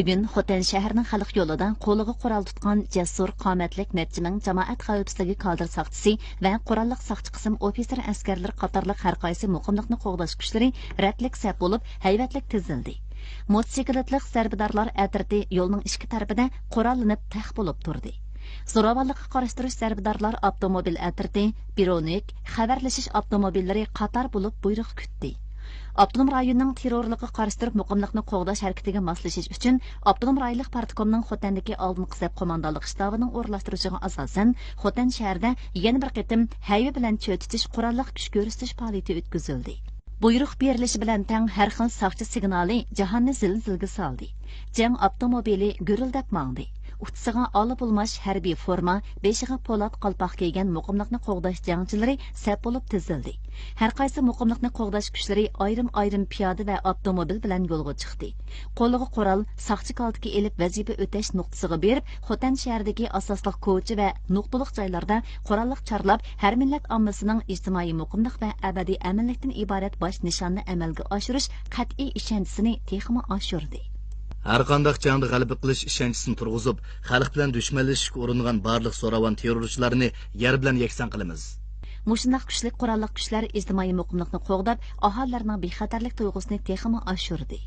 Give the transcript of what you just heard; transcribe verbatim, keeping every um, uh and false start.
بۈگۈن خوتەن شەھىرىنىڭ خەلق يولىدا قولىغا قورال تۇتقان جەسۇر، قامەتلىك نەچچە مىڭ جامائەت خەۋپسىزلىكى كادىر ساقچىسى ۋە قوراللىق ساقچى قىسىم ئوفىتسېر ئەسكەرلىرى قاتارلىق ھەر قايسى مۇقىملىقنى قوغداش كۈچلىرى رەتلىك سەپ بولۇپ، ھەيۋەتلىك تىزىلدى. موتوسىكلىتلىق زەربىدارلار ئەترىتى يولنىڭ ئىككى تەرىپىدە قوراللىنىپ تەق بولۇپ تۇردى. زوراۋانلىققا قارشى تۇرۇش زەربىدارلار ئاپتوموبىل ئەترىتى، بىرونىك، خەۋەرلىشىش ئاپتوموبىللىرى قاتار بولۇپ بۇيرۇق كۈتتى. ئاپتونوم رايوننىڭ تېررورلۇققا قارشى تۇرۇپ مۇقىملىقنى قوغداش ھەرىكىتىگە ماسلىشىش ئۈچۈن، ئاپتونوم رايونلۇق پارتكومنىڭ خوتەندىكى ئالدىنقى سەپ قوماندانلىق شتابىنىڭ ئورۇنلاشتۇرۇشىغا ئاساسەن، خوتەن شەھىرىدە يەنە بىر قېتىم ھەيۋە بىلەن چۆچۈتۈش قوراللىق كۈچ كۆرسىتىش پائالىيىتى ئۆتكۈزۈلدى. بۇيرۇق بېرىلىشى بىلەن تەڭ ھەر خىل ساقچى سىگنالى جاھاننى زىلزىلىگە سالدى. جەڭ ئاپتوموبىلى گۈرۈلدەپ ماڭدى. ئۇچىسىغا ئالا بولماش ھەربىي فورما، بېشىغا پولات قالپاق كىيگەن مۇقىملىقنى قوغداش جەڭچىلىرى سەپ بولۇپ تىزىلدى. ھەر قايسى مۇقىملىقنى قوغداش كۈچلىرى ئايرىم-ئايرىم پىيادە ۋە ئاپتوموبىل بىلەن يولغا چىقتى. قولىغا قورال، ساقچى كالتىكى ئېلىپ ۋەزىپە ئۆتەش نۇقتىسىغا بېرىپ، خوتەن شەھىرىدىكى ئاساسلىق كوچا ۋە نۇقتىلىق جايلاردا قوراللىق چارلاپ، ھەر مىللەت ئاممىسىنىڭ ئىجتىمائىي مۇقىملىق ۋە ئەبەدىي ئەمىنلىكتىن ئىبارەت باش نىشاننى ئەمەلگە ئاشۇرۇش قەتئىي ئىشەنچىسىنى تېخىمۇ ئاشۇردى. ھەرقانداق جەڭدە غەلىبە قىلىش ئىشەنچىسىنى تۇرغۇزۇپ، خەلق بىلەن دۈشمەنلىشىشكە ئۇرۇنغان بارلىق زوراۋان تېررورچىلارنى يەر بىلەن يەكسان قىلىمىز. مۇشۇنداق كۈچلۈك قوراللىق كۈچلەر ئىجتىمائىي مۇقىملىقنى قوغداپ، ئاھالىلەرنىڭ بىخەتەرلىك تۇيغۇسىنى تېخىمۇ ئاشۇردى.